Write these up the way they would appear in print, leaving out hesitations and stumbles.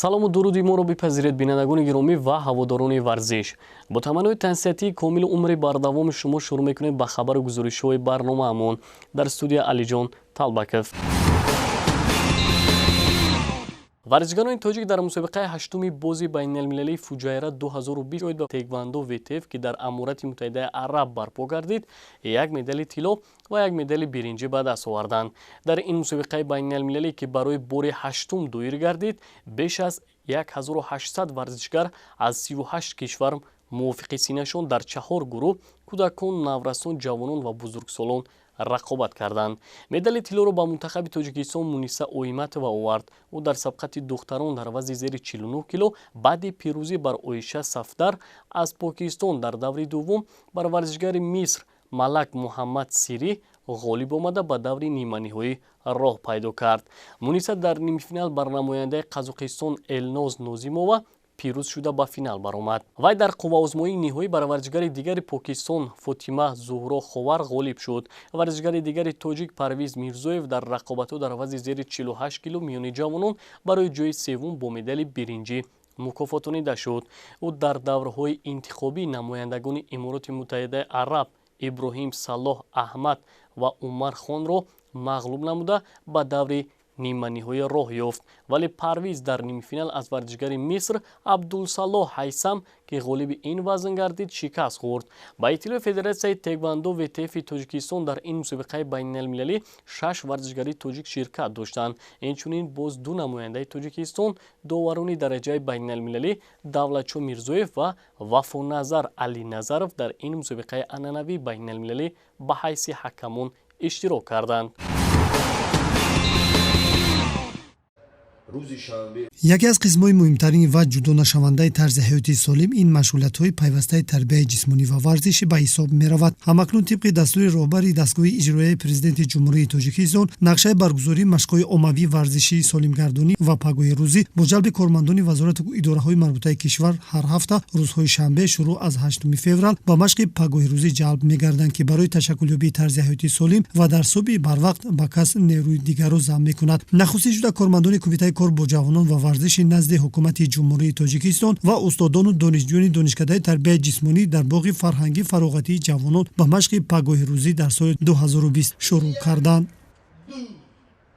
Салому дуруди моро бипазиред, бинандагони гиромӣ ва ҳаводорони варзиш. Бо таманнои тансиҳатии комилу умри бардавоми шумо шурӯъ мекунем ба хабару гузоришҳои барномаамон. Дар студия Алиҷон Талбаков. Варзишгарони тоҷик дар мусобиқаи ҳаштуми бози байналмилалии Фуҷайра 2020 оид ба теквандо ВТФ, ки дар Аморати Муттаҳидаи Араб барпо гардид, як медали тилло ва як медали биринҷӣ ба даст оварданд. Дар ин мусобиқаи байналмилалӣ, ки барои бори ҳаштум доир гардид, беш аз 1800 варзишгар аз 38 кишвар мувофиқи синнашон дар чаҳор гурӯҳ: кӯдакон, наврасон, ҷавонон ва бузургсолон рақобат карданд. Медали тиллоро ба мунтахаби Тоҷикистон Муниса Оиматова овард. Ӯ дар сабқати духтарон дар вазни зери 49 кило баъди пирӯзӣ бар Оиша Сафдар аз Покистон дар даври дуввум бар варзишгари Миср Малак Муҳаммад Сирӣ ғолиб омада, ба даври ниманиҳоӣ роҳ пайдо кард. Муниса дар нимфинал бар намояндаи Қазоқистон Элноз Нозимова пирӯз шуда, ба финал баромад. Вай дар қувваозмоии ниҳоӣ бар варзишгари дигари Покистон Фотима Зуҳро Ховар ғолиб шуд. Варзишгари дигари тоҷик Парвиз Мирзоев дар рақобатҳо дар вазни зери 48 кило миёни ҷавонон барои ҷои севум бо медали биринҷӣ мукофотонида шуд. Ӯ дар даврҳои интихобӣ намояндагони Имороти Муттаҳидаи Араб Иброҳим Салоҳ Аҳмад ва Умар Хонро мағлуб намуда, ба даври ниманиҳоӣ роҳ ёфт. Вале Парвиз дар нимфинал аз варзишгари Миср Абдулсалоҳ Ҳайсам, ки ғолиби ин вазн гардид, шикаст хӯрд. Ба иттилои Федератсияи теквандо ВТФи Тоҷикистон, дар ин мусобиқаи байналмилалӣ шаш варзишгари тоҷик ширкат доштанд. Инчунин боз ду намояндаи Тоҷикистон, доварони дараҷаи байналмилалӣ Давлатшо Мирзоев ва Вафоназар Алиназаров, дар ин мусобиқаи анъанавии байналмилалӣ ба ҳайси ҳакамон иштирок карданд. Яке аз қисмҳои муҳимтарин ва ҷудонашавандаи тарзи ҳаёти солим ин машғулиятҳои пайвастаи тарбияи ҷисмонӣ ва варзишӣ ба ҳисоб меравад. Ҳамакнун тибқи дастури роҳбари дастгоҳи иҷроияи Президенти Ҷумҳурии Тоҷикистон нақшаи баргузории машқҳои оммавии варзишии солимгардонӣ ва пагоҳи рӯзӣ бо ҷалби кормандони вазорату идораҳои марбутаи кишвар ҳар ҳафта рӯзҳои шанбе шурӯъ аз 8 феврал ба машқи пагоҳи рӯзӣ ҷалб мегарданд, ки барои ташаккулёбии тарзи ҳаёти солим ва дар субҳи барвақт ба кас нерӯи дигарро зам мекунад. Нахустин шуда кормандони Кумитаи кор бо ҷавонон ва варзиши назди Ҳукумати Ҷумҳурии Тоҷикистон ва устодону донишҷӯёни Донишкадаи тарбияи ҷисмонӣ дар боғи фарҳангӣ фароғатии ҷавонон ба машқи пагоҳи рӯзӣ дар соли 2020 шурӯъ карданд.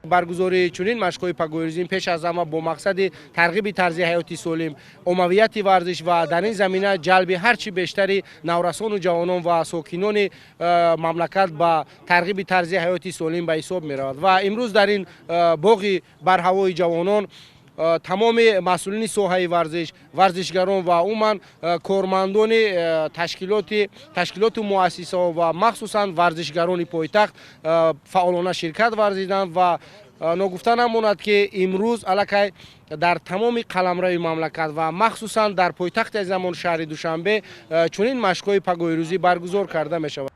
Баргузории чунин машқҳои пагоҳирӯзӣ пеш аз ҳама бо мақсади тарғиби тарзи ҳаёти солим, оммавияти варзиш ва дар ин замина ҷалби ҳарчи бештари наврасону ҷавонон ва сокинони мамлакат ба тарғиби тарзи ҳаёти солим ба ҳисоб меравад. Ва имрӯз дар ин боғи барҳавои ҷавонон тамоми масъулини соҳаи варзиш, варзишгарон ва умуман кормандони ташкилоту муассисаҳо ва махсусан варзишгарони пойтахт фаъолона ширкат варзиданд. Ва ногуфта намонад, ки имрӯз аллакай дар тамоми қаламрави мамлакат ва махсусан дар пойтахти замон, шаҳри Душанбе, чунин машқҳои пагоҳирӯзӣ баргузор карда мешавад.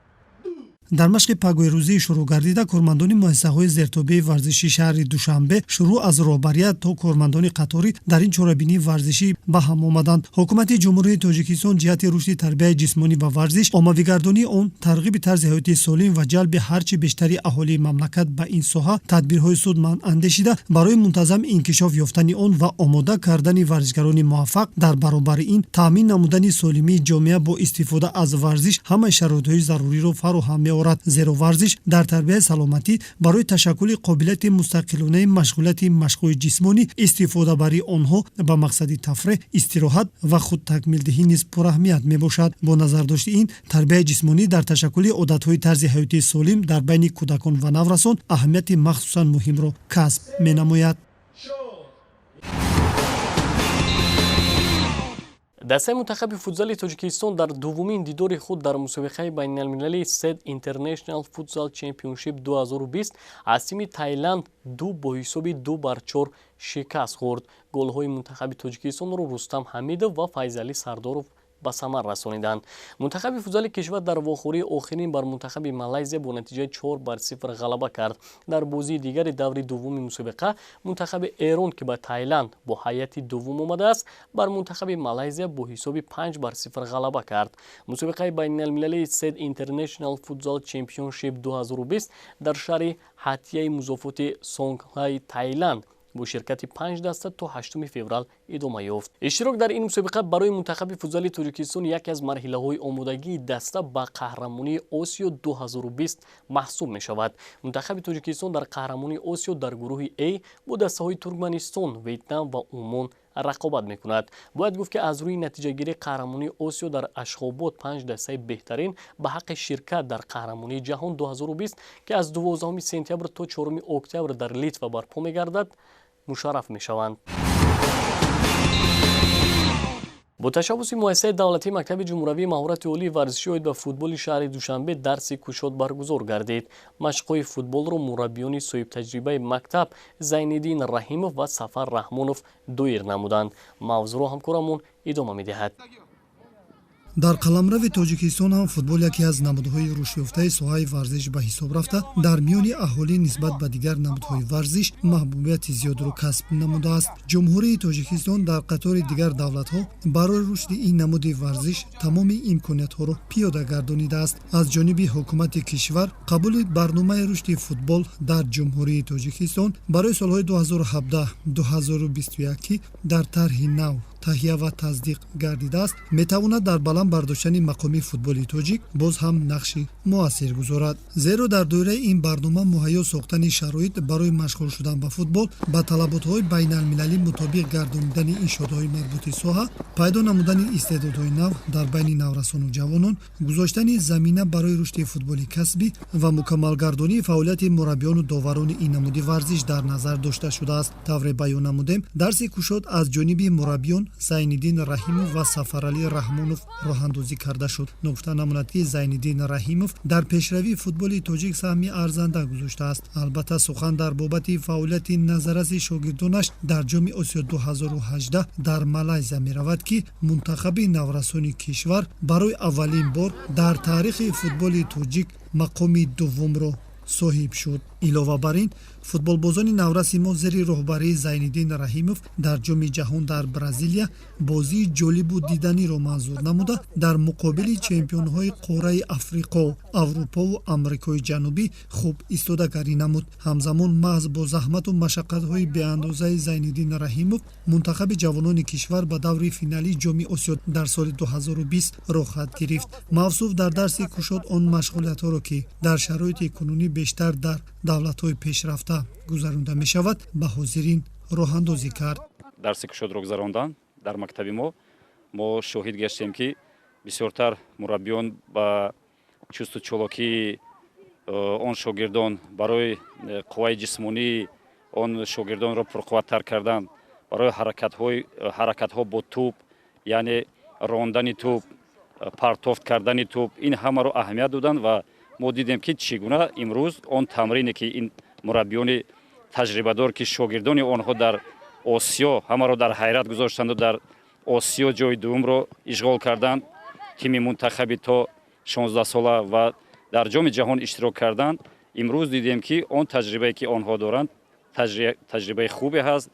Дар машқи пагоҳирӯзии шурӯъ гардида кормандони муассисаҳои зертобеи варзишии шаҳри Душанбе, шурӯъ аз роҳбарият то кормандони қаторӣ, дар ин чорабинии варзишӣ ба ҳам омаданд. Ҳукумати Ҷумҳурии Тоҷикистон ҷиҳати рушди тарбияи ҷисмонӣ ва варзиш, оммавигардонии он, тарғиби тарзи ҳаёти солим ва ҷалби ҳарчи бештари аҳолии мамлакат ба ин соҳа тадбирҳои судманд андешида, барои мунтазам инкишоф ёфтани он ва омода кардани варзишгарони муваффақ, дар баробари ин таъмин намудани солимии ҷомеа бо истифода аз варзиш ҳамаи шароитҳои заруриро фароҳам меорад, зеро варзиш дар тарбияи саломатӣ, барои ташаккули қобилияти мустақилонаи машғулияти машқҳои ҷисмонӣ, истифодабарии онҳо ба мақсади тафреҳ, истироҳат ва худтакмилдиҳӣ низ пураҳамият мебошад. Бо назардошти ин, тарбияи ҷисмонӣ дар ташаккули одатҳои тарзи ҳаёти солим дар байни кӯдакон ва наврасон аҳамияти махсусан муҳимро касб менамояд. Дастаи мунтахаби футзали Тоҷикистон дар дуввумин дидори худ дар мусобиқаи байналмилалии SED International Futsal Championship 2020 аз тими Таиланд ду бо ҳисоби 2-4 шикаст хӯрд. Голҳои мунтахаби Тоҷикистонро Рустам Ҳамидов ва Файзалӣ Сардоров ба самар расониданд. Мунтахаби футзали кишвар дар вохӯрии охирин бар мунтахаби Малайзия бо натиҷаи 4-0 ғалаба кард. Дар бозии дигари даври дуввуми мусобиқа мунтахаби Эрон, ки ба Таиланд бо ҳайати дуввум омадааст, бар мунтахаби Малайзия бо ҳисоби 5-0 ғалаба кард. Мусобиқаи байналмилалии SED International Futsal Championship 2020 дар шаҳри Ҳатияи музофоти Сонгхлаи Таиланд бо ширкати панҷ даста то 8 феврал Идома ёфт. Иштирок дар ин мусобиқа барои мунтахаби футзали Тоҷикистон яке аз марҳилаҳои омодагии даста ба қаҳрамонии Осиё 2020 маҳсуб мешавад. Мунтахаби Тоҷикистон дар қаҳрамонии Осиё дар гурӯҳи А бо дастаҳои Туркманистон, Ветнам ва Умон рақобат мекунад. Бояд гуфт, ки аз рӯи натиҷагирии қаҳрамонии Осиё дар Ашхобод панҷ дастаи беҳтарин ба ҳаққи ширкат дар қаҳрамонии ҷаҳон 2020, ки аз 12 сентябр то 4 октябр дар Литва барпо мегардад, мушарраф мешаванд. Бо ташаббуси муассисаи давлатии мактаби ҷумҳуравии маҳорати олии варзишӣ оид ба футболи шаҳри Душанбе дарси кушод баргузор гардид. Машқҳои футболро мураббиёни соҳибтаҷрибаи мактаб Зайниддин Раҳимов ва Сафар Раҳмонов доир намуданд. Мавзӯъро ҳамкорамон идома медиҳад. Дар қаламрави Тоҷикистон ҳам футбол яке аз намудҳои рушдёфтаи соҳаи варзиш ба ҳисоб рафта, дар миёни аҳолӣ нисбат ба дигар намудҳои варзиш маҳбубияти зиёдро касб намудааст. Ҷумҳурии Тоҷикистон дар қатори дигар давлатҳо барои рушди ин намуди варзиш тамоми имкониятҳоро пиёда гардонидааст. Аз ҷониби ҳукумати кишвар қабули барномаи рушди футбол дар Ҷумҳурии Тоҷикистон барои солҳои 2017-2021, ки дар тарҳи нав таҳия ва тасдиқ гардидааст, метавонад дар баланд бардоштани мақоми футболи тоҷик боз ҳам нақши муассир гузорад, зеро дар доираи ин барнома муҳайё сохтани шароит барои машғул шудан ба футбол, ба талаботҳои байналмилалӣ мутобиқ гардонидани иншоотҳои марбути соҳа, пайдо намудани истеъдодҳои нав дар байни наврасону ҷавонон, гузоштани замина барои рушди футболи касбӣ ва мукаммалгардонии фаъолияти мураббиёну доварони ин намуди варзиш дар назар дошта шудааст. Тавре баён намудем, дарси кушод аз ҷониби мураббиён Зайниддин Раҳимов ва Сафаралӣ Раҳмонов роҳандозӣ карда шуд. Ногуфта намонад, ки Зайниддин Раҳимов дар пешравии футболи тоҷик саҳми арзанда гузоштааст. Албатта, сухан дар бобати фаъолияти назарраси шогирдонаш дар Ҷоми Осиё 2018 дар Малайзия меравад, ки мунтахаби наврасони кишвар барои аввалин бор дар таърихи футболи тоҷик мақоми дуввумро соҳиб шуд. Илова бар ин, футболбозони навраси мо зери роҳбарии Зайниддин Раҳимов дар Ҷоми ҷаҳон дар Бразилия бозии ҷолибу диданиро манзур намуда, дар муқобили чемпионҳои қораи Африқо, Аврупову Амрикои Ҷанубӣ хуб истодагарӣ намуд. Ҳамзамон, маҳз бо заҳмату машаққатҳои беандозаи Зайниддин Раҳимов мунтахаби ҷавонони кишвар ба даври финалии Ҷоми Осиё дар соли 2020 роҳхат гирифт. Мавсуф дар дарси кушод он машғулиятҳоро, ки дар шароити кунунӣ бештар дар давлатҳои пешрафта гузаронда мешавад, ба ҳозирин роҳандозӣ кард. Дарси кушодро гузарондан дар мактаби мо, мо шоҳид гаштем, ки бисёртар мураббиён ба чусту чолокии он шогирдон, барои қувваи ҷисмонии он шогирдонро пурқувваттар кардан, барои ҳаракатҳо бо тӯб, яъне рондани тӯб, партофт кардани тӯб, ин ҳамаро аҳамият доданд. Ва мо дидем, ки чӣ гуна имрӯз он тамрине, ки ин мураббиёни таҷрибадор, ки шогирдони онҳо дар Осиё ҳамаро дар ҳайрат гузоштанду дар Осиё ҷои дуввумро ишғол карданд, тими мунтахаби то 16 сола, ва дар Ҷоми ҷаҳон иштирок карданд, имрӯз дидем, ки он таҷрибае, ки онҳо доранд, таҷрибаи хубе ҳаст.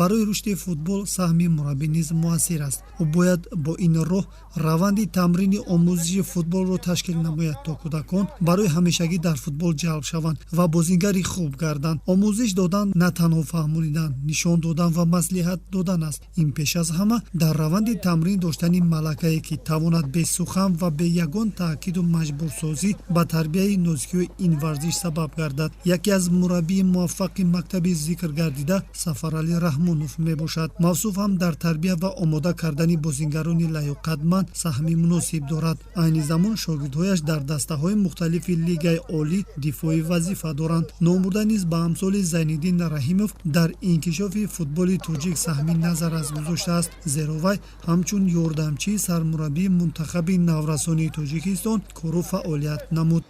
Барои рушди футбол саҳми мураббӣ низ муассир аст. Ӯ бояд бо ин роҳ раванди тамрини омӯзиши футболро ташкил намояд, то кӯдакон барои ҳамешагӣ дар футбол ҷалб шаванд ва бозингари хуб гарданд. Омӯзиш додан на танҳо фаҳмонидан, нишон додан ва маслиҳат додан аст. Ин пеш аз ҳама дар раванди тамрин доштани малакае, ки тавонад бесухан ва бе ягон таъкиду маҷбурсозӣ ба тарбияи нозикиҳои ин варзиш сабаб гардад. Яке аз мураббии муваффақи мактаби зикр гардида Сафаралӣ Раҳмонов мебошад. Мавсуф ҳам дар тарбия ва омода кардани бозингарони лаёқатманд саҳми муносиб дорад. Айни замон шогирдҳояш дар дастаҳои мухталифи лигаи олӣ дифои вазифа доранд. Номбурда низ ба амсоли Зайниддин Раҳимов дар инкишофи футболи тоҷик саҳми назаррас гузоштааст, зеро вай ҳамчун ёрдамчии сармураббии мунтахаби наврасони Тоҷикистон кору фаъолият намуд.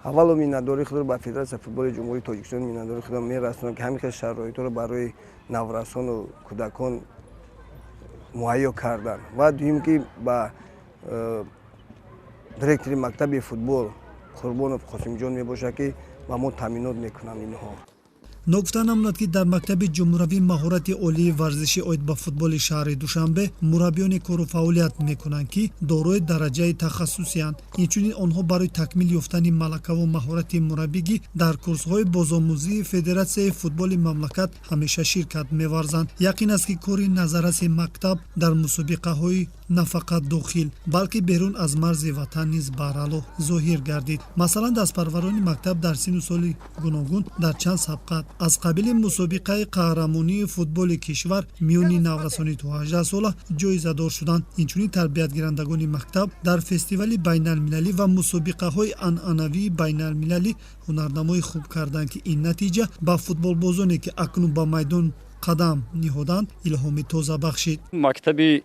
Аввало, миннатдории худро ба Федератсияи футболи Ҷумҳурии Тоҷикистон миннатдории худро мерасонам, ки ҳамин хел шароитҳоро барои наврасону кӯдакон муҳайё карданд, ва дуюм, ки ба директори мактаби футбол Қурбонов Қосимҷон мебошад, ки ба мо таъминот мекунанд инҳо. Ногуфта намонад, ки дар мактаби ҷумҳуравии маҳорати олии варзишӣ оид ба футболи шаҳри Душанбе мураббиёне кору фаъолият мекунанд, ки дорои дараҷаи тахассусиянд. Инчунин онҳо барои такмил ёфтани малакаву маҳорати мураббигӣ дар курсҳои бозомӯзии Федератсияи футболи мамлакат ҳамеша ширкат меварзанд. Яқин аст, ки кори назарраси мактаб дар мусобиқаҳои на фақат дохил, балки берун аз марзи ватан низ баръало зоҳир гардид. Масалан, дастпарварони мактаб дар синну соли гуногун дар чанд сабқат аз қабили мусобиқаи қаҳрамонии футболи кишвар миёни наврасони то 18 сола ҷоизадор шуданд. Инчунин тарбиятгирандагони мактаб дар фестивали байналмилалӣ ва мусобиқаҳои анъанавии байналмилалӣ ҳунарнамои хуб карданд, ки ин натиҷа ба футболбозоне, ки акнун ба майдон қадам ниҳоданд, илҳоми тоза бахшид. Мактаби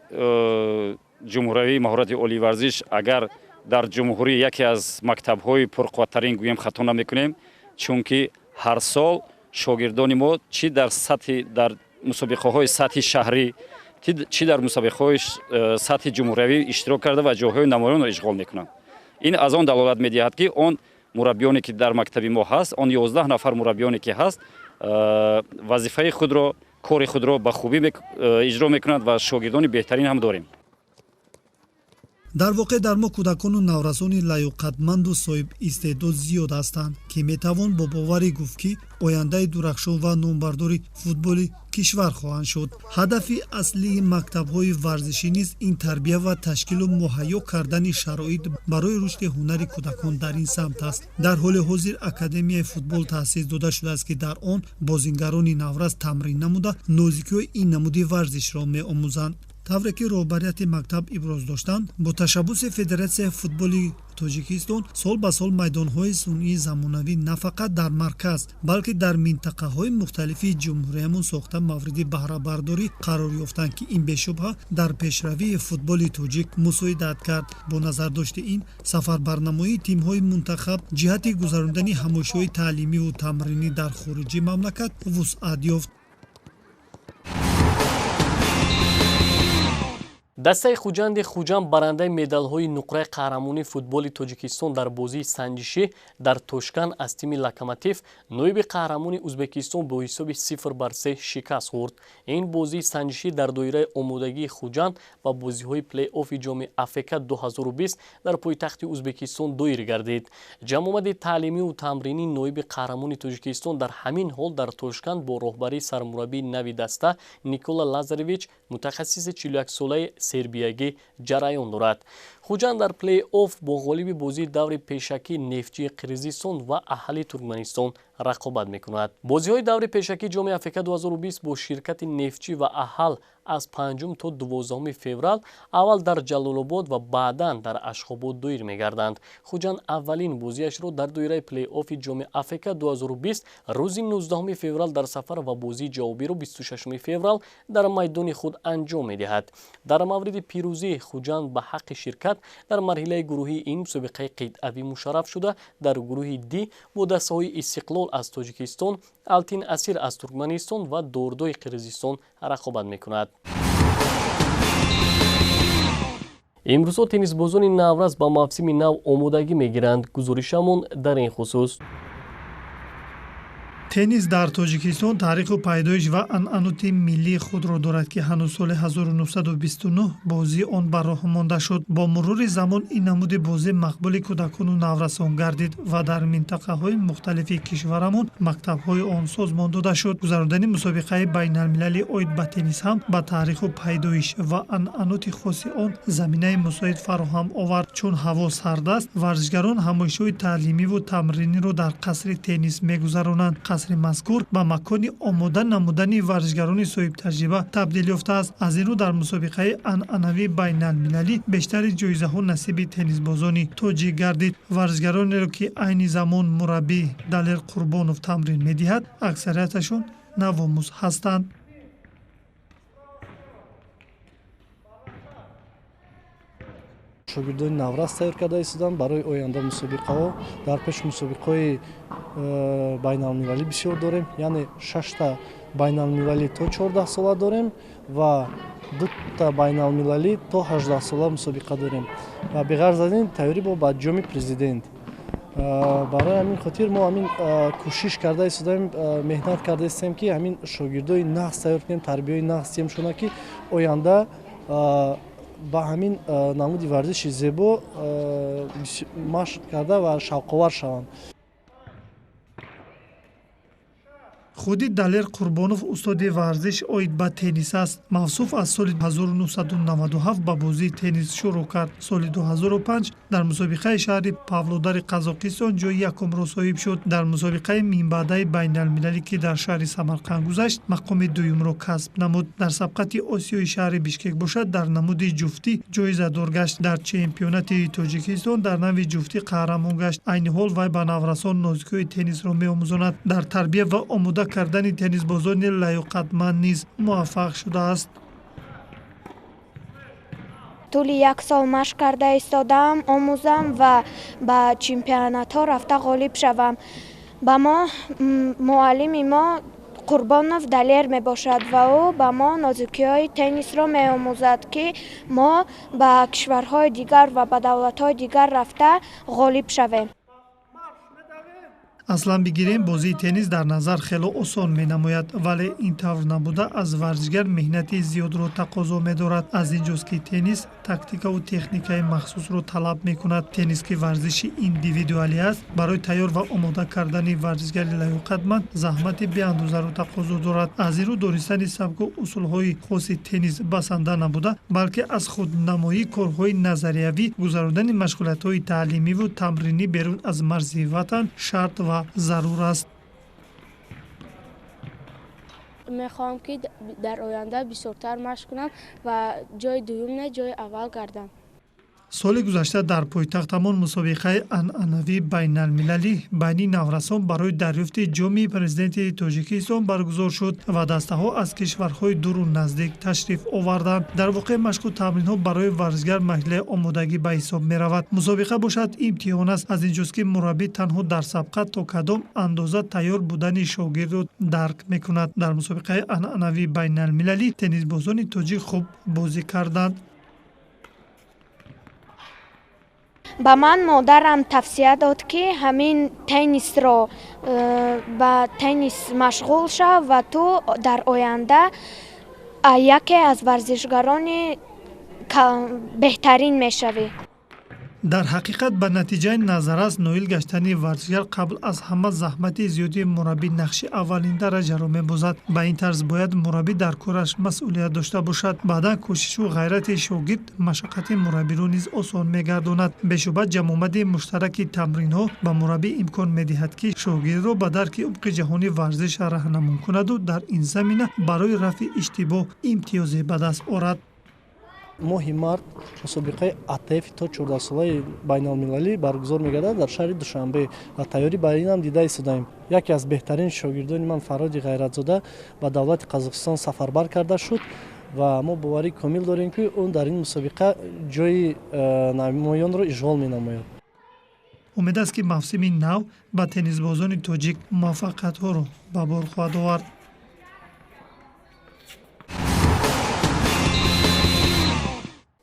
ҷумҳуравии маҳорати олии варзиш агар дар ҷумҳурӣ яке аз мактабҳои пурқувваттарин гӯем, хато намекунем, чунки ҳар сол шогирдони мо чӣ дар сатҳи дар мусобиқаҳои сатҳи шаҳрӣ, чӣ дар мусобиқаҳои сатҳи ҷумҳуравӣ иштирок карда ва ҷойҳои намоёнро ишғол мекунанд. Ин аз он далолат медиҳад, ки он мураббиёне, ки дар мактаби мо ҳаст, он 11 нафар мураббиёне, ки ҳаст, вазифаи худро, кори худро ба хубӣ иҷро мекунанд ва шогирдони беҳтарин ҳам дорем. Дар воқеъ, дар мо кӯдакону наврасони лаёқатманду соҳиб истеъдод зиёд ҳастанд, ки метавон бо боварӣ гуфт, ки ояндаи дурахшон ва номбардори футболи кишвар хоҳанд шуд. Ҳадафи аслии мактабҳои варзишӣ низ ин тарбия ва ташкилу муҳайё кардани шароит барои рушди ҳунари кӯдакон дар ин самт аст. Дар ҳоли ҳозир академияи футбол таъсис дода шудааст, ки дар он бозингарони наврас тамрин намуда, нозикиҳои ин намуди варзишро меомӯзанд. Тавре ки роҳбарияти мактаб иброз доштанд, бо ташаббуси Федератсияи футболи Тоҷикистон сол ба сол майдонҳои сунъии замонавӣ на фақат дар марказ, балки дар минтақаҳои мухталифи ҷумҳуриямон сохта, мавриди баҳрабардорӣ қарор ёфтанд, ки ин бешубҳа дар пешравии футболи тоҷик мусоидат кард. Бо назардошти ин, сафарбарнамоии тимҳои мунтахаб ҷиҳати гузарондани ҳамоишҳои таълимиву тамринӣ дар хориҷи мамлакат вусъат ёфт. Дастаи Хуҷанди Хуҷанд барандаи медалҳои нуқраи қаҳрамонии футболи Тоҷикистон дар бозии санҷишӣ дар Тошканд аз тими Локомотив, ноиби қаҳрамони Ӯзбекистон, бо ҳисоби 0-3 шикаст хӯрд. Ин бозии санҷишӣ дар доираи омодагии Хуҷанд ба бозиҳои плей-оффи ҷоми АФК 2020 дар пойтахти Ӯзбекистон доир гардид. Ҷамъомади таълимиву тамринии ноиби қаҳрамони Тоҷикистон дар ҳамин ҳол дар Тошканд бо роҳбарии сармураббии нави даста Никола Лазаревич, мутахассиси 41-солаи сербиягӣ, ҷараён дорад. Хуҷанд дар плей-офф бо ғолиби бозии даври пешакӣ Нефтчии Қирғизистон ва Аҳали Туркманистон рақобат мекунад. Бозиҳои даври пешакии ҷоми АФК 2020 бо ширкати Нефтчӣ ва Аҳал аз 5 то 12 феврал аввал дар Ҷалолобод ва баъдан дар Ашхобод доир мегарданд. Хуҷанд аввалин бозиашро дар доираи плей-оффи ҷоми АФК 2020 рӯзи 19 феврал дар сафар ва бозии ҷавобиро 26 феврал дар майдони худ анҷом медиҳад. Дар мавриди пирӯзӣ Хуҷанд ба ҳаққи ширкат дар марҳилаи гурӯҳии ин мусобиқаи қитъавӣ мушарраф шуда, дар гурӯҳи Д бо дастаҳои Истиқлол аз Тоҷикистон, Алтин Асир аз Туркманистон ва Дордои Қирғизистон рақобат мекунад. Имрӯзҳо теннисбозони наврас ба мавсими нав омодагӣ мегиранд. Гузоришамон дар ин хусус. Теннис дар Тоҷикистон таъриху пайдоиш ва анъаноти миллии худро дорад, ки ҳанӯз соли 1929 бозии он ба роҳ монда шуд. Бо мурури замон ин намуди бозӣ мақбули кӯдакону наврасон гардид ва дар минтақаҳои мухталифи кишварамон мактабҳои он созмон дода шуд. Гузарондани мусобиқаи байналмилалӣ оид ба теннис ҳам ба таъриху пайдоиш ва анъаноти хоси он заминаи мусоид фароҳам овард. Чун ҳаво сард аст, варзишгарон ҳамоишҳои таълимиву тамриниро дар қасри теннис мегузаронанд. Қасри мазкур ба макони омода намудани варзишгарони соҳибтаҷриба табдил ёфтааст. Аз ин рӯ дар мусобиқаи анъанавии байналмилалӣ бештари ҷоизаҳо насиби теннисбозони тоҷик гардид. Варзишгаронеро, ки айни замон мураббӣ Далер Қурбонов тамрин медиҳад, аксарияташон навомӯз ҳастанд. Шогирдони наврас тайёр карда истоданд барои оянда мусобиқаҳо. Дар пеш мусобиқаҳои байналмилалӣ бисёр дорем, яъне 6та байналмилалӣ то 14 сола дорем ва 2та байналмилалӣ то 18 сола мусобиқа дорем. Ва беғарз аз ин тайёрӣ бо ба ҷоми президент. Барои ҳамин хотир мо ҳамин кӯшиш карда истодаем, меҳнат карда истем, ки ҳамин шогирдои нағз тайёр кунем, тарбияи нағз диҳем шуна, ки оянда ба ҳамин намуди варзиши зебо машқ карда ва шавқовар шаванд. Худи Далер Қурбонов устоди варзиш оид ба теннис аст. Мавсуф аз соли 1997 ба бозии теннис шурӯъ кард. Соли 2005 дар мусобиқаи шаҳри Павлодари Қазоқистон ҷои якумро соҳиб шуд. Дар мусобиқаи минбаъдаи байналмилалӣ, ки дар шаҳри Самарқанд гузашт, мақоми дуюмро касб намуд. Дар сабқати Осиёи шаҳри Бишкек бошад, дар намуди ҷуфтӣ ҷоизадор гашт. Дар чемпионати Тоҷикистон дар нави ҷуфтӣ қаҳрамон гашт. Айни ҳол вай ба наврасон нозикиҳои теннисро меомӯзонад. Дар тарбия ва омода кардани теннисбозони лаёқатманд низ муваффақ шудааст. Тӯли як сол машқ карда истодаам, омӯзам ва ба чемпионатҳо рафта ғолиб шавам. Ба мо муаллими мо Қурбонов Далер мебошад ва ӯ ба мо нозукиҳои теннисро меомӯзад, ки мо ба кишварҳои дигар ва ба давлатҳои дигар рафта ғолиб шавем. Аслан бигирем, бозии теннис дар назар хело осон менамояд, вале ин тавр набуда аз варзишгар меҳнати зиёдро тақозо медорад. Аз ин ҷост, ки теннис тактикаву техникаи махсусро талаб мекунад. Теннис, ки варзиши индивидуалӣ аст, барои тайёр ва омода кардани варзишгари лаёқатманд заҳмати беандозаро тақозо дорад. Аз ин рӯ донистани сабку усулҳои хоси теннис басанда набуда, балки аз худнамоии корҳои назариявӣ, гузарондани машғулиятҳои таълимиву тамринӣ берун аз марзи ватан шарт ва зарур аст. Мехоҳам, ки дар оянда бисёртар машқ кунам ва ҷои дуюм не, ҷои аввал гардам. Соли гузашта дар пойтахтамон мусобиқаи анъанавии байналмилалӣ байни наврасон барои дарёфти ҷоми президенти Тоҷикистон баргузор шуд ва дастаҳо аз кишварҳои дуру наздик ташриф оварданд. Дар воқеъ машқу тамринҳо барои варзишгар марҳилаи омодагӣ ба ҳисоб меравад. Мусобиқа бошад имтиҳон аст. Аз ин ҷост, ки мураббӣ танҳо дар сабқат то кадом андоза тайёр будани шогирдро дарк мекунад. Дар мусобиқаи анъанавии байналмилалӣ теннисбозони тоҷик хуб бозӣ карданд. Ба ман модарам тавсия дод, ки ҳамин теннисро ба теннис машғул шав ва ту дар оянда яке аз варзишгарони беҳтарин мешавӣ. Дар ҳақиқат ба натиҷаи назаррас ноил гаштани варзишгар қабл аз ҳама заҳмати зиёди мураббӣ нақши аввалин дараҷаро мебозад. Ба ин тарз бояд мураббӣ дар кораш масъулият дошта бошад. Баъдан кӯшишу ғайрати шогирд машаққати мураббиро низ осон мегардонад. Бешуба ҷамъомади муштараки тамринҳо ба мураббӣ имкон медиҳад, ки шогирдро ба дарки умқи ҷаҳони варзиш раҳнамон кунаду дар ин замина барои рафъи иштибоҳ имтиёзе ба даст орад. Моҳи март мусобиқаи АТФ то 14-солаи байналмилалӣ баргузор мегардад дар шаҳри Душанбе ва тайёрӣ ба инам дида истодаем. Яке аз беҳтарин шогирдони ман Фарҳоди Ғайратзода ба давлати Қазоқистон сафарбар карда шуд ва мо боварии комил дорем, ки ӯ дар ин мусобиқа ҷои намоёнро ишғол менамояд. Умед аст, ки мавсими нав ба теннисбозони тоҷик муваффақиятҳоро ба бор хоҳад овард.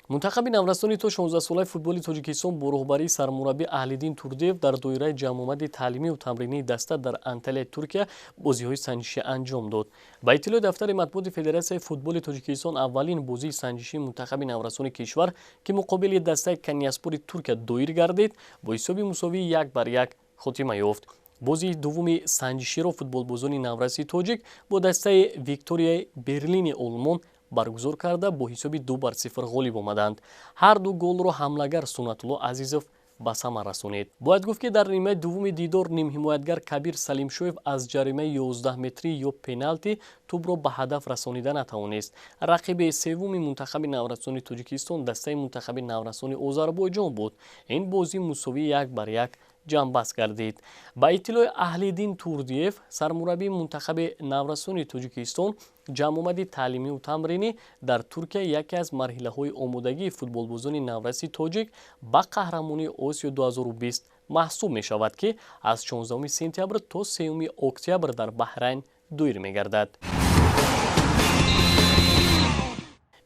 Мунтахаби наврасони то 16-солаи футболи Тоҷикистон бо роҳбарии сармураббӣ Аҳлиддин Турдиев дар доираи ҷамъомади таълимиву тамринии даста дар Анталияи Туркия бозиҳои санҷишӣ анҷом дод. Ба иттилои дафтари матбуоти Федератсияи футболи Тоҷикистон, аввалин бозии санҷишии мунтахаби наврасони кишвар, ки муқобили дастаи Каняспори Туркия доир гардид, бо ҳисоби мусовии 1-1 хотима ёфт. Бозии дуввуми санҷиширо футболбозони навраси тоҷик бо дастаи Викторияи Берлини Олмон баргузор карда, бо ҳисоби 2-0 ғолиб омаданд. Ҳар ду голро ҳамлагар Суннатулло Азизов ба самар расонид. Бояд гуфт, ки дар нимаи дуввуми дидор нимҳимоятгар Кабир Салимшоев аз ҷаримаи 11 метрӣ ё пеналти тӯбро ба ҳадаф расонида натавонист. Рақиби севуми мунтахаби наврасони Тоҷикистон дастаи мунтахаби наврасони Озарбойҷон буд. Ин бозӣ мусовии 1-1 ҷамъбаст гардид. Ба иттилои Аҳлиддин Турдиев, сармураббии мунтахаби наврасони Тоҷикистон, ҷамъомади таълимиву тамринӣ дар Туркия яке аз марҳилаҳои омодагии футболбозони навраси тоҷик ба қаҳрамонии Осиё 2020 маҳсуб мешавад, ки аз 16 сентябр то 3 октябр дар Баҳрайн доир мегардад.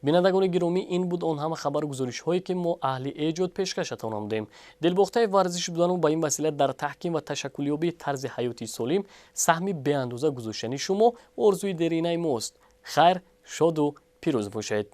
Бинандагони гиромӣ, ин буд он ҳама хабару гузоришҳое, ки мо аҳли эҷод пешкашатон намудем. Дилбохтаи варзиш будану ба ин васила дар таҳким ва ташаккулёбии тарзи ҳаёти солим саҳми беандоза гузоштани шумо орзуи деринаи мост. Хайр, шоду пирӯз бошед.